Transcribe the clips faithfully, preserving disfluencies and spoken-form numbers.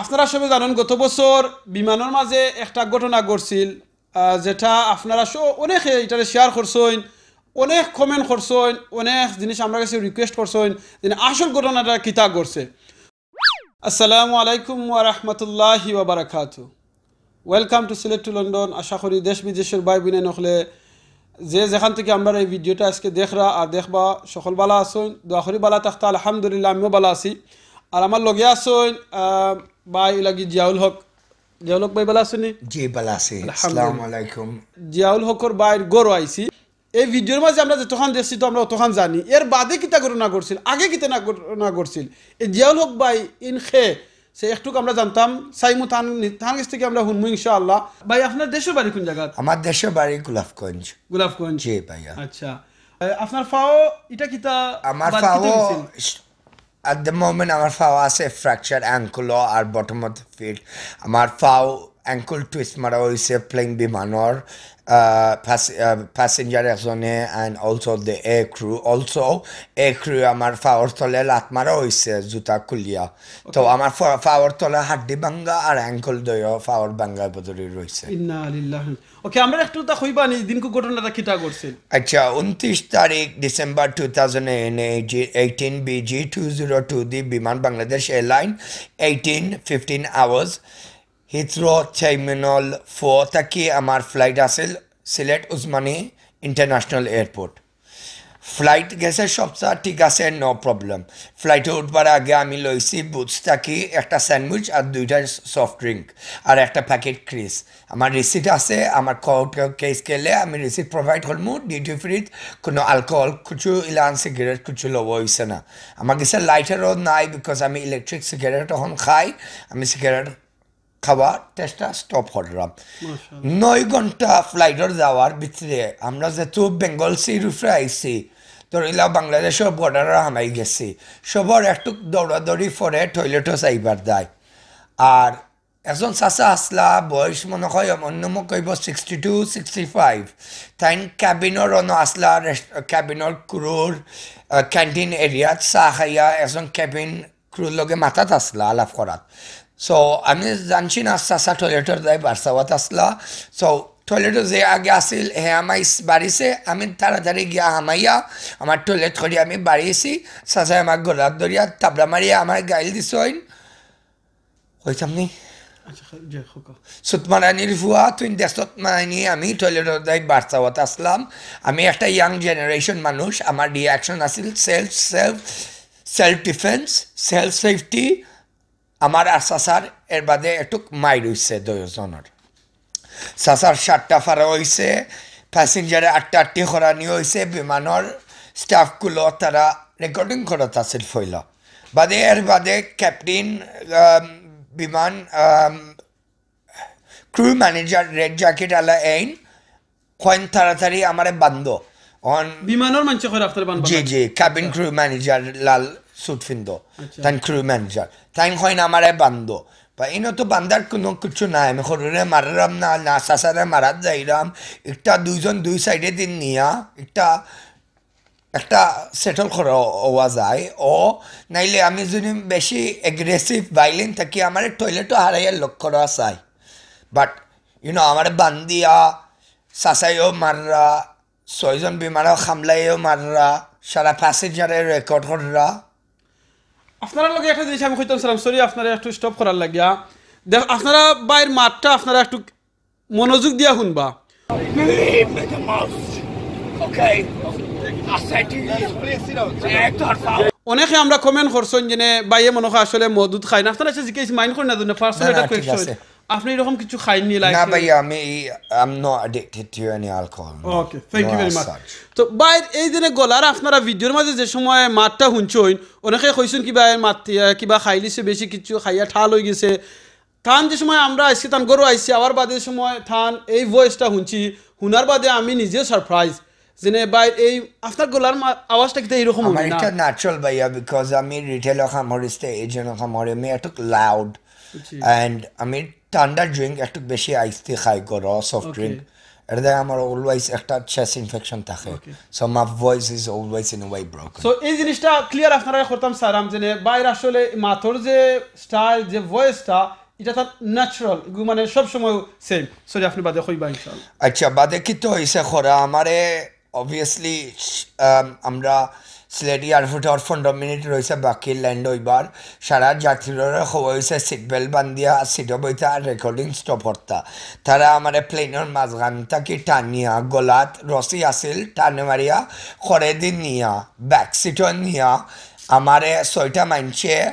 আপনারা সবে জানইন, গত বছর বিমানর মাঝে একটা ঘটনা ঘটছিল, আহ, যেটা আপনারা স-, অনেকে ইটারে শেয়ার করছইন, অনেক কমেন্ট করছইন, অনেক জিনিস আমরার গেছে রিকোয়েস্ট করছইন যে আসল ঘটনাটা কিতা ঘটছে। আসসালামু আলাইকুম ওয়া রাহমাতুল্লাহি ওয়া বারাকাতু। Welcome to Sylhet to London। আশা করি দেশ বিদেশর ভাই বইনাইন অকলে যে যেখান থাকি আমরার এই ভিডিওটা আজকে দেখরা আর দেখবা, সকল ভালা আছইন, দোয়া করি ভালা থাকতা। আলহামদুলিল্লাহ, আমিও ভালা আছি। আর আমার লগে আছইন, আহ, ভাই লাগি জিয়াউল হক। জিয়াউল হক ভাই, ভালা আছইন নি? জি, ভালা আছি। আলহামদুলিল্লাহ। আসসালামু আলাইকুম। জিয়াউল হকর ভাইর ঘরো আইছি। এই ভিডিওর মাঝে আমরা যতখান দেখছি তো আমরা অতখান জানি। এর বাদে কিতা ঘটনা ঘটছিল, আগে কিতা না ঘটনা ঘটছিল, এই জিয়াউল হক ভাই ইন খে, সে একটুক আমরা জানতাম চাইমু, তান নি-, তান গেছ থাকি আমরা হুনমু ইনশাআল্লাহ। ভাই, আপনার দেশর বাড়ি কোন জাগাত? আমার দেশর বাড়ি গোলাপগঞ্জ। গোলাপগঞ্জ? জি ভাইয়া। আচ্ছা। এ, আপনার ফাও ইটা কিতা আমার বাদ কিতা ফাও হইছিল? At the moment আমার ফাও আছে ফ্র্যাকচার অ্যাঙ্কল আর বটম অফ দ্য ফিট। আমার ফাও অ্যাঙ্কল টুইস্ট মারা হইছে প্লেন বিমানর, আহ, প্যাস-, আহ, প্যাসেঞ্জার একজনে and also the air crew, also air crew আমার ফাওর তলে লাত মারা হইছে জুতা খুলিয়া। তো ওকে। আমার ফা-, ফাওর তলে হাড্ডি ভাঙ্গা আর অ্যাঙ্কল দইও ফাওর ভাঙ্গা বদলি রইছে। ইন্না লিল্লাহি। ওকে, আমরা একটু তা কইবা নি, দিনকু ঘটনাটা কিতা ঘটছিল? আচ্ছা, ঊনত্রিশ তারিখ December two thousand eighteen, B G two zero two D বিমান, Bangladesh airline, eighteen fifteen hours, Heathrow terminal four থাকি আমার ফ্লাইট আছিল সিলেট উসমানী ইন্টারন্যাশনাল এয়ারপোর্ট। ফ্লাইট গেছে সবসা ঠিক আছে, no problem। ফ্লাইটে উঠবার আগে আমি লইছি বুথস থাকি একটা স্যান্ডউইচ আর দুইটা সফট ড্রিঙ্ক আর একটা প্যাকেট ক্রিস। আমার রিসিট আছে, আমার কোর্ট কেস গেলে আমি রিসিট প্রোভাইড করমু। ডিউটি ফ্রিত কোনো অ্যালকোহল, কিছু ইলান সিগারেট, কিছু লওয়া হইছে না। আমার গেছে লাইটারও নাই, বিকজ আমি ইলেকট্রিক সিগারেট এখন খাই, আমি সিগারেট খাওয়া টেস্টটা স্টপ করলাম। মাশাআল্লাহ। নয় ঘন্টা ফ্লাইটর যাওয়ার ভিতরে আমরা যেহেতু বেঙ্গল সির উপরে আইছি, ধরিলা বাংলাদেশর বর্ডারও হামাই গেছি, সবর একটু দৌড়াদৌড়ি পরে টয়লেটও যাইবার দায়। আর একজন চাচা আসলা, বয়স মনে হয় অন্যমক হইব সিক্সটি টু, সিক্সটি ফাইভ। তাইন ক্যাবিনর অন্য আসলা, রেস্ট-, ক্যাবিনর ক্রুর, আহ, ক্যান্টিন এরিয়াত চা খাইয়া একজন ক্যাবিন ক্রুর লগে মাতাত আসলা, আলাপ করাত। সো আমি জানছি না চাচা টয়লেটর দায় বারসাওয়াত আসলা। সো টয়লেটর যে আগে আছিল, হে আমাই বাড়িছে, আমি তাড়াতাড়ি গিয়া হামাইয়া আমার টয়লেট করি আমি বাড়িছি। চাচায় আমার গলাত ধরিয়া তাবড়া মারিয়া আমার গাইল দিছইন। কইতাম নি? আচ্ছা, খা-, যে, খোকা। সুতমারানির ফুয়া, তুই দেখ সুতমারানি, আমি টয়লেটর দায় বারসাওয়াত আসলাম। আমি একটা ইয়াং জেনারেশন মানুষ, আমার রিয়াকশন আছিল self, self, self defence, self safety. আমার আর চাচার এর বাদে একটু মাইর হইছে দুইজনের। চাচার শার্টটা ফাড়া হইছে, প্যাসেঞ্জারে আটটা আটটি করানি হইছে, বিমানর স্টাফগুলো তারা রেকর্ডিং করত আছিল ফইল। বাদে এর বাদে ক্যাপ্টেন, আম, বিমান, আম, ক্রু ম্যানেজার রেড জ্যাকেট আলা এইন, কইন তাড়াতাড়ি আমারে বান্ধো। অন বিমানর মানষে কইরা আপনারে বান্ধবা? জি, জি, ক্যাবিন আচ্ছা। ক্রু ম্যানেজার লাল স্যুট ফিন্দো। আচ্ছা। তাইন ক্রু ম্যানেজার। তাইন কইন আমারে বান্ধো। বা ইনো তো বান্ধার কোনো কিছু নাই। আমি করুরে মারারাম না, না চাচারে মারাত যাইরাম। একটা দুইজন দুই সাইডে দিন নিয়া, একটা, একটা সেটল করা ওয়া যায়। ও নাইলে আমি যদি বেশি এগ্রেসিভ, ভাইলেন্ট থাকি, আমারে টয়লেটও হারাইয়া লক করা চাই। But, you know, আমারে বান্ধিয়া, চাচাইও মাররা, ছয়জন বিমানও হামলাইও মাররা, সারা প্যাসেঞ্জারে রেকর্ড কররা। আপনারা লগে একটা জিনিস আমি কইতাম সালাম, সরি, আপনারা একটু স্টপ করার লাগিয়া। দেখ, আপনারা বাইর মাতটা আপনারা একটু মনোযোগ দিয়া হুনবা। Believe me the most. Okay. I said to you, একতরফা। অনেকে আমরা কমেন্ট করছইন যে নে, ভাইয়ে মনে হয় আসলে মদুদ খাইন। আপনারা এসে জিজ্ঞেস মাইন্ড করেন না, জন্য পার্সোনাল না, একটা না, ঠিক কোয়েশ্চন। আছে। আপনি এরকম কিছু খাইননি লাইফে? না ভাই, আমি, I'm not addicted to any alcohol, no। Okay, thank you very much। তো ভাই, এই দিনে গলার আপনারা ভিডিওর মাঝে যে সময় মাতটা হুনছইন, অনেকে কইছইন কিবা এর মাত, আহ, কিবা খাইলিছে, বেশি কিছু খাইয়া ঠাল হয়ে গেছে। তান যে সময় আমরা আইছি, তান ঘরো আইছি, আওয়ার বাদে যে সময় তান এই ভয়েসটা হুনছি, হুনার বাদে আমি নিজেও সারপ্রাইজ। যেনে ভাই, এই আপনার গলার মা-, আওয়াজটা কিতা এরকম আমার হইল না? একটা ন্যাচারাল ভাইয়া, বিকজ আমি রিটেলও কাম করি, স্টেজও কাম করি, আমি একটু লাউড। জি। And আমি ঠান্ডা ড্রিঙ্ক একটু বেশি আইসতে খাই করো, সফট ওকে। ড্রিঙ্ক। এর দ্বারা আমার অলওয়েজ একটা চেস্ট ইনফেকশন থাকে। Okay. So my voice is always in a way broken. So এই জিনিসটা ক্লিয়ার আপনারা করতাম চাইরাম যে ভাইর আসলে মাতর যে স্টাইল, যে ভয়েসটা, এটা তার ন্যাচারাল, মানে সব সময় সেম। সরি, আপনি বাদে কইবা ইনশাআল্লাহ। আচ্ছা, বাদে কিতা অইছে খরা আমারে, অবভিয়াসলি আমরা সিলেট এয়ারপোর্টর পনেরো মিনিট রইছে বাকি ল্যান্ড অইবার। সারা যাত্রীরারে কওয়া অইছে সিট বেল্ট বান্ধিয়া সিটো বইতা আর রেকর্ডিং স্টপ করতা। তারা আমারে প্লেনর মাঝখান থাকি টানিয়া, গলাত রশি আছিল, টানে মারিয়া খরেদি নিয়া, ব্যাক সিটো নিয়া আমারে ছয়টা মাইনষে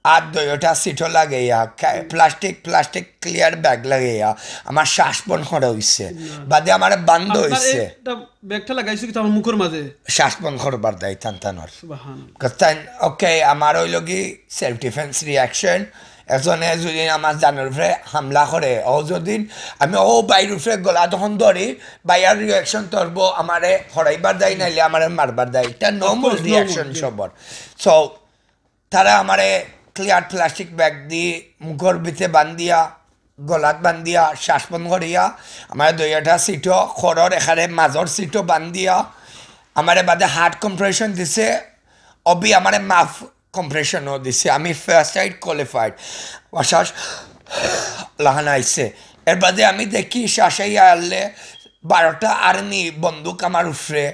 আর দুইটা সিটো লাগাইয়া, প্লাস্টিক, প্লাস্টিক ক্লিয়ার ব্যাগ লাগাইয়া আমার শ্বাস বন্ধ করা অইছে। বাদে আমারে বান্ধ আপনার অইছে। এটা ব্যাগটা লাগাইছো কিন্তু আমার মুখের মাঝে। শ্বাস বন্ধ করবার দায় টানটানোর। সুবহানাল্লাহ। কথা, ওকে, আমার অইলো কি সেলফ ডিফেন্স রিয়াকশন। একজনে যদি আমার জানর উপরে হামলা করে, ও যদি আমি ও ভাইর উপরে গলা তখন ধরি, ভাইয়ার রিয়াকশন ধরবো, আমারে হরাইবার দায়, নাইলে আমারে মারবার দায়। এটা normal course, normal, reaction yeah. সবর। সো তারা আমারে ক্লিয়ার প্লাস্টিক ব্যাগ দি মুখর ভিতরে বান্ধিয়া, গলাত বান্ধিয়া, শ্বাস বন্ধ করিয়া, আমারে দুইটা সিটো, খরর এখানে মাঝর সিটো বান্ধিয়া, আমারে বাদে হার্ট কম্প্রেশন দিছে, অবি আমারে মাফ কম্প্রেশনও দিছে। আমি ফার্স্ট এইড কোয়ালিফাইড। শ্বাস লাহান আইছে। এর বাদে আমি দেখি শ্বাস আইয়া আনলে বারোটা আর্মি বন্দুক আমার উপরে।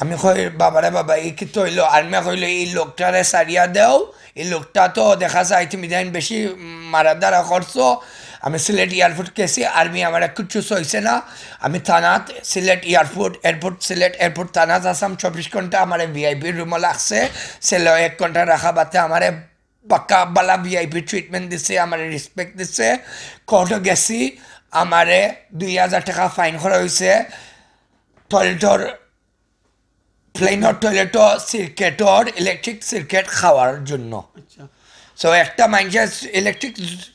আমি কই, "বাবারে বাবা, ই কিতা অইলো?" আর্মিয়ে কইলো, "এই লোকটারে সারিয়া দেও, এই লোকটা তো দেখা যায় তুমি দেন বেশি মারাদারা করছো।" আমি সিলেট এয়ারপোর্ট গেছি, আর্মি আমারে কিচ্ছু অইছে না। আমি থানাত সিলেট এয়ারপোর্ট, এয়ারপোর্ট সিলেট এয়ারপোর্ট থানাত আসাম চব্বিশ ঘন্টা, আমারে ভিআইপি রুমও লাগছে, সেলো এক ঘন্টা রাখা বাদে আমারে পাক্কা বালা ভিআইপি ট্রিটমেন্ট দিছে, আমারে রেসপেক্ট দিছে। কোর্টও গেছি, আমারে দুই হাজার টাকা ফাইন করা অইছে। টয়লেটর, প্লেনর টয়লেটও সিগারেটর, ইলেকট্রিক সিগারেট খাওয়ার জন্য। আচ্ছা। সো একটা মাইনষে ইলেকট্রিক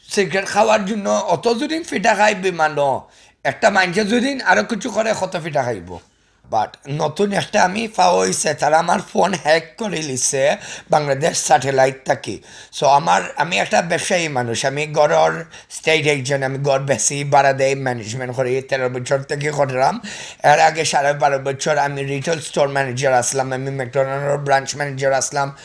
সিগারেট খাওয়ার জন্য অত যদি ফিটা খাই বিমানও, একটা মাইনষে যদি আরো কিছু করে কত ফিটা খাইবো। বাট নতুন একটা আমি পাওয়া অইছে, তারা আমার ফোন হ্যাক করি লিছে বাংলাদেশ স্যাটেলাইট থাকি। সো আমার, আমি একটা ব্যবসায়ী মানুষ, আমি ঘরর স্টেট এজেন্ট, আমি ঘর বেশি ভাড়া দেই, ম্যানেজমেন্ট করি তেরো বছর থাকি করলাম। এর আগে সাড়ে বারো বছর আমি রিটেল স্টোর ম্যানেজার আসলাম, আমি ম্যাকডোনাল্ডর ব্রাঞ্চ ম্যানেজার আসলাম,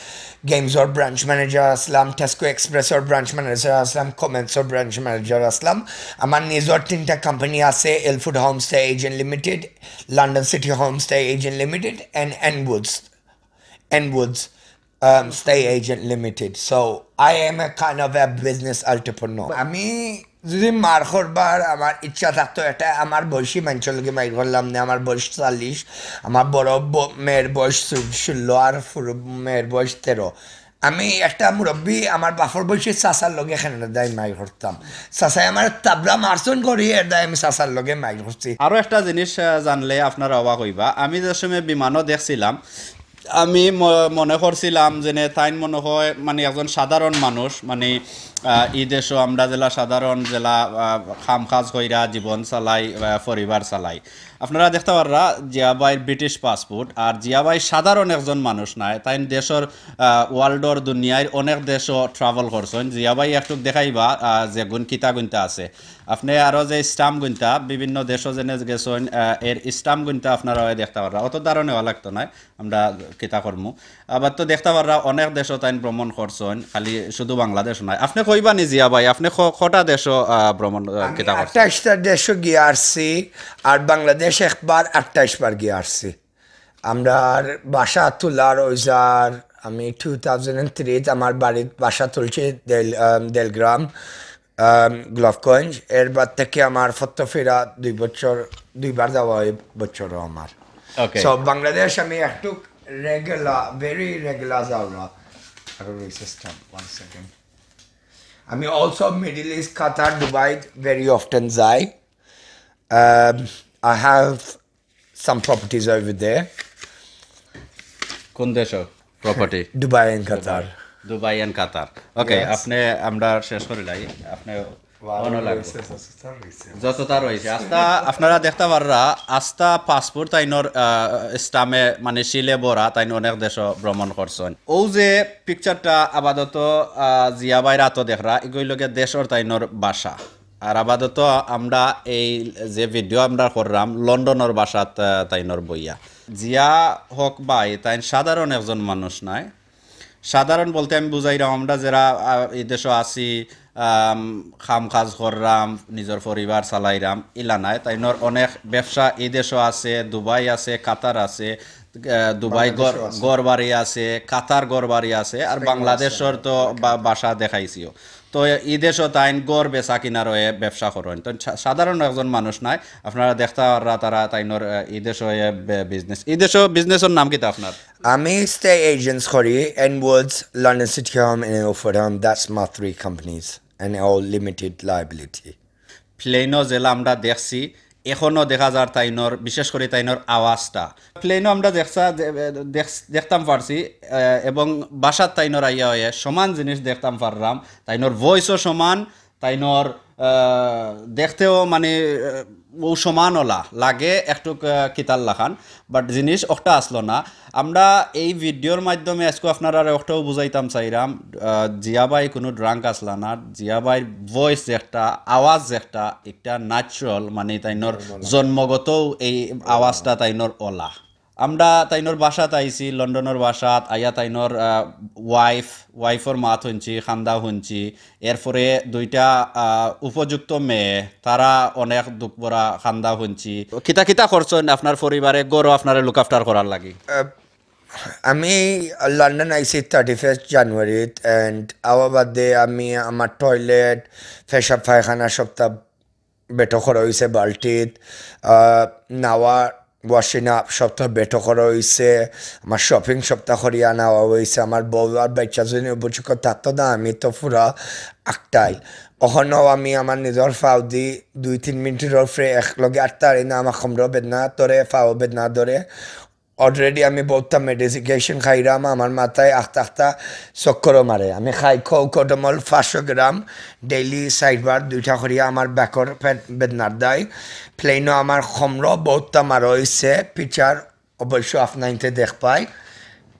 গেমসর ব্রাঞ্চ ম্যানেজার আসলাম, টেস্কো এক্সপ্রেসর ব্রাঞ্চ ম্যানেজার আসলাম, কমেন্সর ব্রাঞ্চ ম্যানেজার আসলাম। আমার নিজর তিনটা কোম্পানি আছে, এলফুড homestay agent limited, London City Homestay Agent Limited and Anwood's, Anwood's um, Stay Agent Limited. So I am a kind of a business entrepreneur. আমি যদি মার করবার আমার ইচ্ছা থাকতো, এটা আমার বয়সী মাইনষর লগে মাইর করলাম না। আমার বয়স চল্লিশ, আমার বড় ব- মেয়ের বয়স ষোলো আর পুরো মেয়ের বয়স তেরো। আমি একটা মুরব্বী, আমার বাপর বয়সী চাচার লগে কানাডায় মাইর করতাম। চাচায় আমার তাবড়া মারছইন করি, এর দায় আমি চাচার লগে মাইর করছি। আরো একটা জিনিস আহ, জানলে আপনারা অবাক অইবা। আমি যে সময় বিমানও দেখছিলাম, আমি ম- মনে করছিলাম যে নে তাইন মনে হয় মানে একজন সাধারণ মানুষ, মানে আহ, ই দেশও আমরা যেলা সাধারণ যেলা আহ, কাম কাজ কইরা জীবন চালাই, আহ, পরিবার চালাই। আপনারা দেখতা পাররা জিয়া ভাইর ব্রিটিশ পাসপোর্ট, আর জিয়া ভাই সাধারণ একজন মানুষ নায়, তাইন দেশর আহ, ওয়ার্ল্ডর দুনিয়ার অনেক দেশও ট্রাভেল করছইন। জিয়া ভাই একটু দেখাইবা আহ, যে গুণ কিতা গুণতা আছে। আপনে আরো যে স্ট্যাম্প গুণতা বিভিন্ন দেশও যেনে গেছইন, আহ, এর স্ট্যাম্প গুণতা আপনারা দেখতা পাররা, অত ধারণা হওয়া লাগতো নায়, আমরা কিতা করমু। আবার তো দেখতা পাররা অনেক দেশও তাইন ভ্রমণ করছইন, খালি শুধু বাংলাদেশ নায়। আপনে কইবা নি জিয়া ভাই, আপনে ক- কটা দেশও আহ, ভ্রমণ আহ, কিতা করছইন? আঠাশটা দেশও গিয়া আসছি, আর বাংলাদেশ একবার, আঠাশ বার গিয়া আসছি। আমরার বাসা তুলার ওইজার, আমি টু থাউজেন্ড থ্রিত আমার বাড়িত বাসা তুলছি দেল- আম, দেলগ্রাম, আম, গোলাপগঞ্জ। এর বাদ থেকে আমার ফত্তফিরা দুই বছর, দুইবার যাওয়া ওই বছরও আমার। ওকে। সো বাংলাদেশ আমি একটু রেগুলার, ভেরি রেগুলার যাওয়া। আরো রয়েছে স্ট্যাম্প, ওয়ান সেকেন্ড। আমি অলসো মিডল ইস্ট, কাতার, দুবাই ভেরি অফটেন যাই। Um, I have some properties over there. কোন দেশও property? Dubai and Qatar. Dubai and Qatar. Okay, Yes. আপনে আমরা শেষ করিলাই, আপনে অনো লাগবো। যতটা রয়েছে আস্তা, আপনারা দেখতা পাররা আস্তা পাসপোর্ট তাইনর আহ, স্টামে মানে সিলে ভরা, তাইন অনেক দেশও ভ্রমণ করছইন। ও যে পিকচারটা আপাতত আহ, জিয়া ভাইর আতো দেখরা, এগই লগে দেশর তাইনর বাসা। আর আপাতত আমরা এই যে ভিডিও আমরা কররাম লন্ডনর বাসাত, আহ, তাইনর বইয়া। জিয়া হক ভাই, তাইন সাধারণ একজন মানুষ নায়। সাধারণ বলতে আমি বুঝাইরাম, আমরা যেরা, আহ, এই দেশো আছি, আম, কাম কাজ কররাম, নিজর পরিবার চালাইরাম, ইলা নায়। তাইনর অনেক ব্যবসা এই দেশো আছে, দুবাই আছে, কাতার আছে, আহ, দুবাই ঘর, বাংলাদেশও আছে। ঘর বাড়ি আছে, কাতার ঘর বাড়ি আছে, আর স্পেনও আছে। বাংলাদেশর তো বা-, বাসা দেখাইছিও। তো ই দেশো তাইন ঘর বেচা কিনার অয়ে ব্যবসা করইন। তো সা-, সাধারণ একজন মানুষ নায়, আপনারা দেখতা পাররা তারা তাইনর, আহ, ই দেশো, আহ, বে-, বিজনেস। ই দেশো বিজনেসর নাম কিতা আপনার? আমি স্টে এজেন্টস করি, Edwards, London City Home and Ilford Home, that's my three companies and all limited liability. Plano যেলা আমরা দেখছি, এখনো দেখা যার তাইনর, বিশেষ করি তাইনর আওয়াজটা। প্লেনো আমরা দেখছা, দে-, দেখ-, দেখতাম পারছি, আহ, এবং বাসাত তাইনর আইয়া অয়ে সমান জিনিস দেখতাম পাররাম। তাইনর ভয়েসও সমান, তাইনর, আহ, দেখতেও মানে, আহ, ও সমান ওলা লাগে একটু, আহ, কিতার লাখান, but জিনিস অখটা আছলো না। আমরা এই ভিডিওর মাধ্যমে আইজকু আপনারারে অখটাউ বুঝাইতাম চাইরাম, আহ, জিয়া ভাই কুনু drunk আছলা না। জিয়া ভাইর ভয়েস যেটা, আওয়াজ যেটা, একটা natural, মানে তাইনর জন্মগতউ এই আওয়াজটা তাইনর ওলা। আমরা তাইনর বাসাত আইছি, লন্ডনর বাসাত আইয়া তাইনর, আহ, ওয়াইফ, ওয়াইফর মাত হুনছি, কান্দা হুনছি, এরপরে দুইটা, আহ, উপযুক্ত মেয়ে, তারা অনেক দুঃখ ভরা কান্দা হুনছি। কিতা কিতা করছইন আপনার পরিবারে, ঘরো আপনারে look after করার লাগি? আহ, আমি লন্ডন আইছি থার্টি ফার্স্ট জানুয়ারিত, and আওয়া বাদে আমি আমার টয়লেট, পেশাব পায়খানা সবটা বেটো করা অইছে বালতিত, আহ, নাওয়া, ওয়াশিং আপ সবটা বেটো করা অইছে, আমার শপিং সবটা করিয়া নেওয়া অইছে, আমার বউ আর বাচ্চা যদি বুঝুক থাকতো না, আমি তো পুরা আক্তাইল। অখনো আমি আমার নিজর ফাও দি দুই তিন মিনিটর উপরে এক লগে আটতারি না, আমার কোমরও বেদনা ধরে, ফাও বেদনা ধরে। Already আমি বউততা মেডিকেশন খাইরাম, আমার মাথায় আখতা আখতা চক্করও মারে। আমি খাই খৌ কটমল পাঁচশো গ্রাম, ডেইলি চাইরবার দুইটা করিয়া আমার ব্যাকর পেট বেদনার দায়। প্লেনো আমার কোমরও বউততা মারা অইছে, পিকচার অবশ্য আপনাইনতে দেখবায়।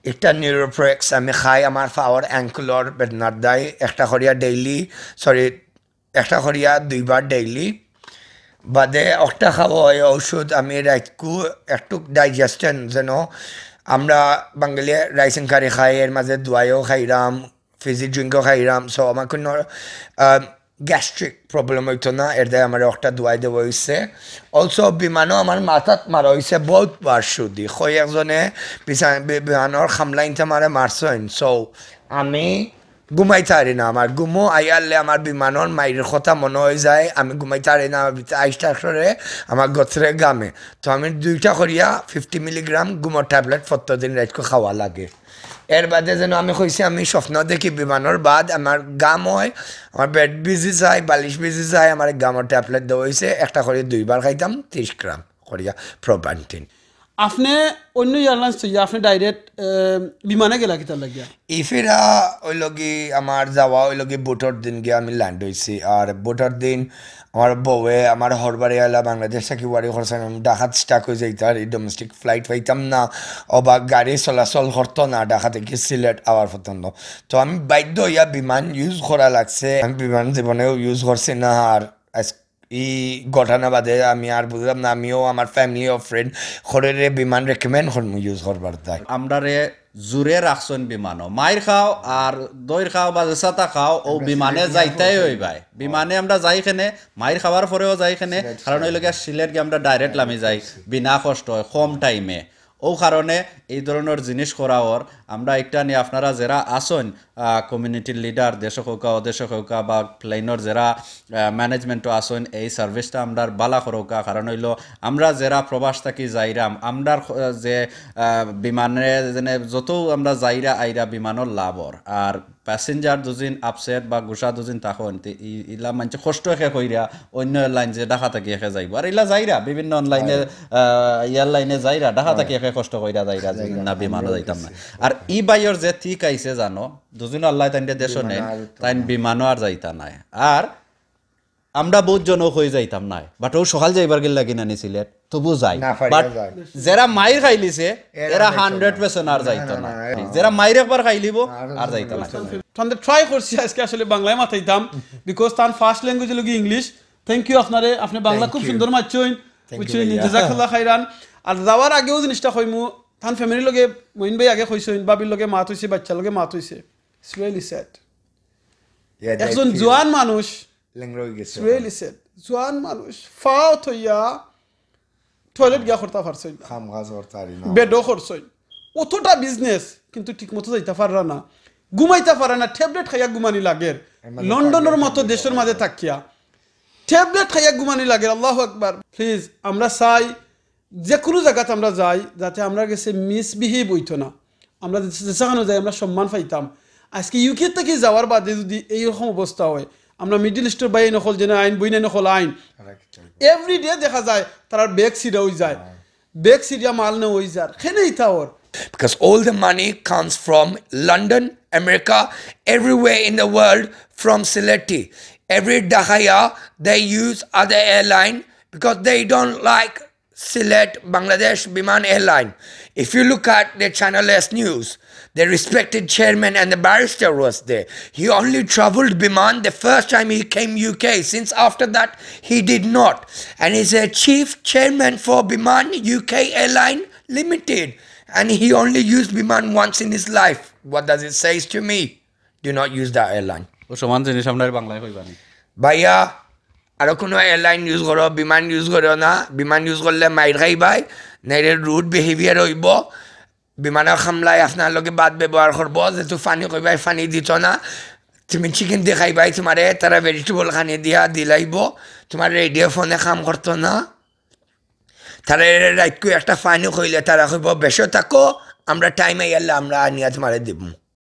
একটা নিউরোপ্রেক্স আমি খাই, আমার পাওয়ার অ্যাঙ্কলর বেদনার দায়, একটা করিয়া ডেইলি, সরি, একটা করিয়া দুইবার ডেইলি। বাদে একটা খাওয়া অয় ঔষধ, আমি রাইতকু একটু ডাইজেশন যেন, আমরা বাঙালি রাইসিং কারি খাই, এর মাঝে দোয়াইও খাইরাম, ফিজি ড্রিঙ্কও খাইরাম, সো আমার কুনু, আহ, গ্যাস্ট্রিক প্রবলেম অইতো না, এর দায় আমার একটা দোয়াই দেওয়া অইছে। অলসো বিমানও আমার মাথাত মারা অইছে বউতবার সুদি, কয় একজনে বিছা-, বি-, বিমানর খামলাইনতে আমারে মারছইন, সো আমি ঘুমাইতারি না, আমার ঘুমও আইয়ারলে আমার বিমানর মাইরর কথা মনো অইযায়, আমি ঘুমাইতারি না, আমার ভিতরে আইসটা করে আমার গতরে গামে। তো আমি দুইটা করিয়া ফিফটি মিলিগ্রাম ঘুমর ট্যাবলেট প্রত্যেকদিন রাইতকু খাওয়া লাগে। এর বাদে যেন আমি কইছি, আমি স্বপ্ন দেখি বিমানর বাদ আমার গাম অয়, আমার বেড ভিজি যায়, বালিশ ভিজি যায়, আমার গামর ট্যাবলেট দেওয়া অইছে, একটা করি দুইবার খাইতাম, তিরিশ গ্রাম করিয়া প্রোবান্টিন। আপনে অন্য এয়ারলাইন্স থইয়া আপনে ডাইরেক্ট, আহ, বিমানে গেলা কিতার লাগিয়া? ইফিরা অইলগি আমার যাওয়া অইলগি বুটর দিন গিয়া আমি ল্যান্ড অইছি। আর বুটর দিন আমার বউয়ে আমার হরবারে আইলা বাংলাদেশ থাকি ওয়ারি করছইন, আমি ঢাকাত স্টাক অই যাইতাম, আর এই ডোমেস্টিক ফ্লাইট পাইতাম না, অবা গাড়ি চলাচল করতো না ঢাকা থাকি সিলেট আওয়ার পর্যন্ত। তো আমি বাধ্য অইয়া বিমান ইউজ করা লাগছে। আমি বিমান জীবনেও ইউজ করছি না, আর আজ ই ঘটনা বাদে আমি আর বুঝলাম না, আমিও আমার ফ্যামিলি ও ফ্রেন্ড হরেরে বিমান রেকমেন্ড করমু ইউজ করবার দায়। আমরারে জুরে রাখছইন বিমানও। মাইর খাও আর দইর খাও বা যেসাতা খাও, ও বিমানে যাইতাই অইবায়। বিমানে আমরা যাই কেনে, মাইর খাওয়ার পরেও যাই কেনে, কারণ অইলো গিয়া সিলেট গিয়া আমরা ডাইরেক্ট লামি যাই, বিনা কষ্ট অয়, কম টাইমে। ও কারণে এই ধরনর জিনিস করা অর। আমরা একটা নিয়ে আপনারা যেরা আছইন, আহ, কমিউনিটির লিডার, দেশো কউক্কা, অদেশো কউক্কা বা প্লেনর যেরা, আহ, ম্যানেজমেন্টও আছইন, এই সার্ভিসটা আমরার বালা করউক্কা। কারণ অইলো আমরা যেরা প্রবাস থাকি যাইরাম, আমরার খ-, যে, আহ, বিমানে যেনে যত আমরা যাইরা আইরা বিমানর লাভ অর। আর প্যাসেঞ্জার দুজিন আপসেট বা গুসা দুজিন থাকইন, তে ই-, ইলা মানষে কষ্ট একে কইরা অন্য এয়ারলাইন যে ঢাকা থাকি একে যাইবো। আর ইলা যাইরা বিভিন্ন অনলাইনে, আহ, এয়ারলাইনে যাইরা ঢাকা থাকি একে কষ্ট কইরা যাইরা যে না বিমানও যাইতাম না। আর ই বাইর যে ঠিক আইছে জানো, দুজিন আল্লাহ তাইন দেশও নেই, তাইন বিমানও আর যাইতা নাই। আর আমরা বহুত জন কই যাইতাম নাই, but ও সকাল যাইবার গেল লাগি না নি সিলেট, তবু যাই। না পারিয়া but যাই। যেরা মাইর খাইলিছে, এরা এরা যাইতো হান্ড্রেড পার্সেন্ট আর যাইতো না, না। না, না, না। যেরা মাইর একবার খাইলিবো, আর আর যাইতো না। যাইতো না। তানরে ট্রাই করছি আজকে আসলে বাংলায় মাতাইতাম, because তান ফার্স্ট ল্যাঙ্গুয়েজ অইলো গি ইংলিশ, থ্যাংক ইউ আপনারে, আপনি বাংলা খুব সুন্দর মাতছইন, বুঝছইন, জাজাকাল্লাহ খাইরান। আর যাওয়ার আগেও জিনিসটা কইমু, তান ফ্যামিলির লগে মইন ভাই আগে কইছইন, ভাবির লগে মাত অইছে, বাচ্চার লগে মাত অইছে। It's really sad। একজন জোয়ান মানুষ, লেংড়া অই গেছে। Really sad। জোয়ান মানুষ ফাও থইয়া টয়লেট গিয়া করতা পারছইন না, কাম কাজ করতা পারি না। বেডও করছইন, অতটা বিজনেস, কিন্তু ঠিকমতো যাইতা পাররা না, ঘুমাইতা পাররা না, ট্যাবলেট খাইয়া ঘুমানি লাগের। লন্ডনর মতো দেশর মাঝে থাকিয়া ট্যাবলেট খাইয়া ঘুমানি লাগের। আল্লাহু আকবার। প্লিজ, আমরা চাই যে কোনো জাগাত আমরা যাই, যাতে আমরার গেছে মিসবিহেভ অইতো না। আমরা যে-, যেখানো যাই, আমরা সম্মান পাইতাম। আজকে ইউকে থাকি যাওয়ার বাদে যদি এইরকম অবস্থা হয়, আমরা মিডল ইস্টর ভাইয়াইন অকল যেন আইন, বইনাইন অকল আইন, এভরিডে দেখা যায় তারার ব্যাগ ছিঁড়া অই যায়, ব্যাগ ছিঁড়িয়া মাল নেওয়া অই যার, কেনে ইতা or? Because all the money comes from London, America, everywhere in the world from Sylhet. Every Dhakiya, they use other airline because they don't like Sylhet, Bangladesh, Biman Airline. If you look at the Channel S News, the respected chairman and the barrister was there. He only traveled Biman the first time he came U K. Since after that, he did not. And he's a chief chairman for Biman U K Airline Limited. And he only used Biman once in his life. What does it says to me? Do not use that airline. ও সমান জিনিস আপনার বাংলায় কইবানি। ভাইয়া, আরো কোনো airline use করো, বিমান ইউজ করো না। বিমান ইউজ করলে মাইর খাইবায়, নাইলে রুড বিহেভিয়ার অইবো। বিমানর কামলায় আপনার লগে বাদ ব্যবহার করবো, যেহেতু পানি কইবায় পানি দিত না। তুমি চিকেন দেখাইবায়, তোমারে তারা ভেজিটেবল খানি দিয়া দিলাইবো, তোমার রেডিও ফোনে কাম করতো না। তারা রাইতকু একটা পানি কইলে তারা কইবো, "বেশো থাকো, আমরা টাইম আইয়ালে আমরা আনিয়া তোমারে দিমু।"